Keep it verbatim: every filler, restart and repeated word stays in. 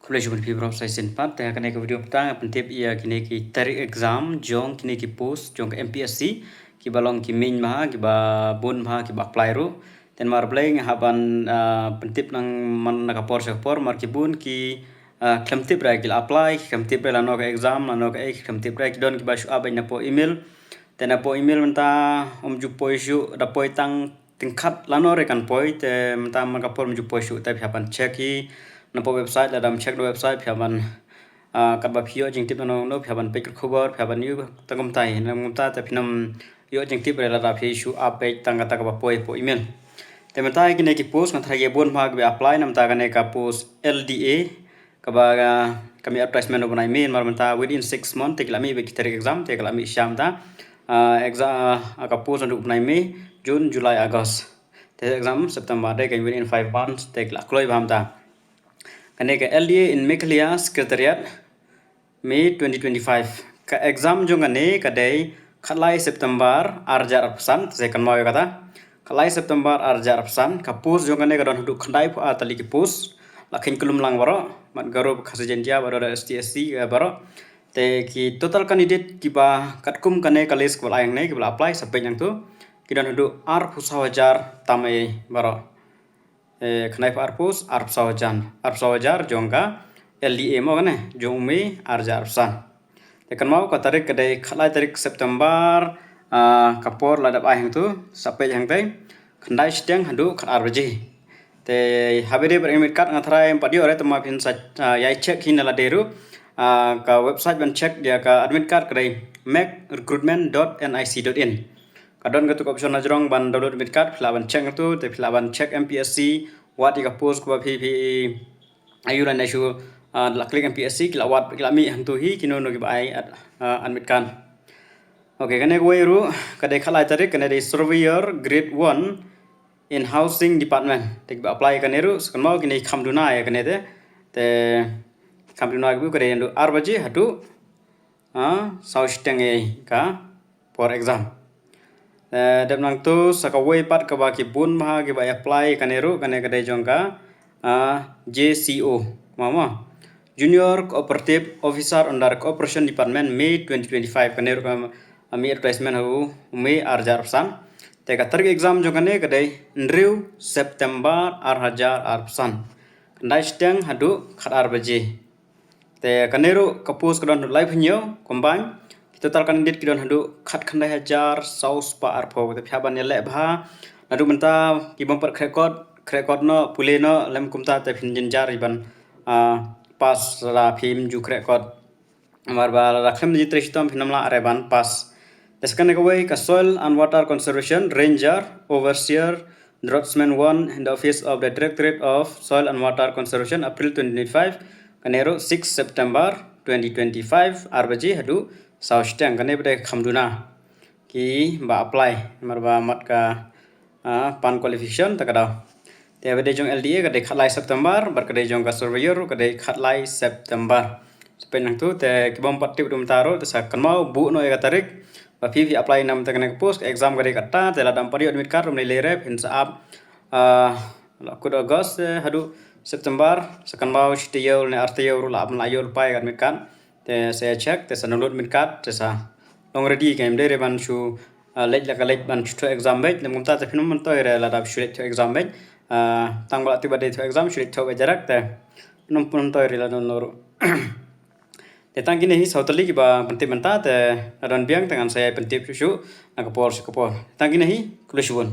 Khublei shibun phi baroh sa shisien pat. Te ha kane ka video mynta nga pyntip ïa kine ki tarik exam jong kine ki post jong ka M P S C, kiba long ki mei bha, kiba bun bha, kiba apply ruh. Te namar balei nga hap ban, ah, pyntip nangman na ka por sha ka por, namar ki bun ki, ah, khlem tip re ki la apply, ki khlem tip re lano ka exam, lano kaei, ki khlem tip re, ki don kiba shu ap beit napoh email. Te napoh email mynta ym ju poi shuh, da poi tang tyngkhat lano re kan poi, te mynta man ka por ym ju poi shuh, te phi hap ban check hi napoh website, lada ym check na website phi hap ban, ah, katba phi ïoh jingtip na nongno, phi hap ban peit ka khubor, phi hap ban ïoh tang kumta hi, na kumta te phin ym ïoh jingtip re lada phi shu ap beit tang kata kaba poi hapoh email. Te mynta kine ki post nga tharai bun bha kiba apply, na mynta kane ka post L D A, kaba, ah, ka mih advertisement u bnai May, namar mynta within six month te ki la mih beit ki tarik exam, te ki la mih sha mynta, ah, exam, ah, ka post naduh u bnai May, June, July, August. Te exam September, te ka within five months te ki la kloi bha mynta. Kane ka L D A in Meghalaya Secretariat, May twenty twenty-five. Ka exam jong kane ka dei khatlai September ar hajar arphew san, te sa kynmaw ïa kata. Khatlai September ar hajar arphew san, ka post jong kane ka don haduh khyndaiphew ar tylli ki post. La kheiñ kyllum lang baroh, bad Garo, Khasi Jaiñtia, bad S T S C, eh, baroh. Te ki total candidate kiba katkum kane ka list kiba la ai hangne, kiba la apply, sa peit nangtu, ki don haduh arphew saw hajar tam ei baroh. Eh, khyndaiphew ar post, arphew saw hajar, arphew saw hajar jong ka L D A mo kane, jong u May ar hajar arphew san. Te kynmaw ka tarik ka dei khatlai tarik September, ah, ka por la dep ai hangtu, sa peit hangtei, khyndai shiteng haduh khatar baje. Te haba dei bad admit card nga tharai ym pat ïoh re, te ma phin sa, ah, ïai check hi na lade ruh, ah, ka website ban check ïa ka admit card ka dei meg recruitment dot N I C dot in. Ka don katu ka option na jrong ban download admit card, phi lah ban check katu, te phi lah ban check M P S C, wat ïa ka post kaba phi, phi, aiu lane shu, ah, la click M P S C, ki la wad, ki la mih hangtu hi, kino kino kiba ai ad-, ah, admit card. Okay, kane kawei ruh, ka dei khatlai tarik, kane dei surveyor grade one in housing department. Te kiba apply kane ruh, sa kynmaw kine kham duna ïa kane te. Te kham duna kiba ka dei naduh ar baje haduh, ah, saw shiteng ei ka por exam. Eh, dep nangtu sa kawei pat kaba ki bun bha kiba apply kane ruh, kane ka dei jong ka, ah, J C O, mama. Junior Cooperative Officer under Cooperation Department, May twenty twenty-five, kane ruh ka, ah, mih advertisement ha u May ar hajar arphew san. Te ka tarik exam jong kane ka dei hynriew September ar hajar arphew san. Khyndai shiteng haduh khatar baje. Te kane ruh ka post ka don haduh laiphew hynñiew combine. Ki total candidate ki don haduh khatkhyndai hajar saw spah arphew. Te phi hap ban ïaleh bha. Naduh mynta ki bym pat khreh kot, khreh kot noh, pule noh, lym kumta te phin jynjar ïa ban, ah, pass lada phim ju khreh kot. Namar ba lada khlem jingtrei shitom phin ym lah re ban pass. Te sa kane kawei ka Soil and Water Conservation Ranger, Overseer, Draftsman one in the Office of the Directorate of Soil and Water Conservation, April twenty twenty-five, kane ruh six September twenty twenty-five, ar baje haduh saw shiteng, kane ba dei kham duna kiba apply, namar ba mat ka, ah, pan qualification ta ka daw. Te ba dei jong L D A ka dei khatlai September, bad ka dei jong ka surveyor ka dei khatlai September. Sa peit nangtu, te ki bym pat tip ruh mynta ruh, te sa kynmaw buh noh ïa ka tarik ba phi, phi apply na mynta kane ka post, ka exam ka dei katta, te lada ym pat ïoh admit card ruh ym lei lei re, phin sa ap, ah, la kut August, eh, haduh September, sa kynmaw shi taïew ne ar taïew ruh la ap, la ïoh lypa ïa ka admit card. Te sa ïa check, te sa download admit card, te sa long ready, ka ym dei re ban shu, ah, leit la ka leit ban shu thoh exam beit, lym kumta te phin ym myntoi re lada shu leit thoh exam beit. Ah, tang ba la tip ba dei thoh exam, shu leit thoh beit direct te phin ym myntoi re lada noh ruh. Te tang kine hi saw tylli kiba pyntip mynta, te lada don biang te ngan sa ïai pyntip shuh shuh na ka por sha ka por. Tang kine hi, khublei shibun.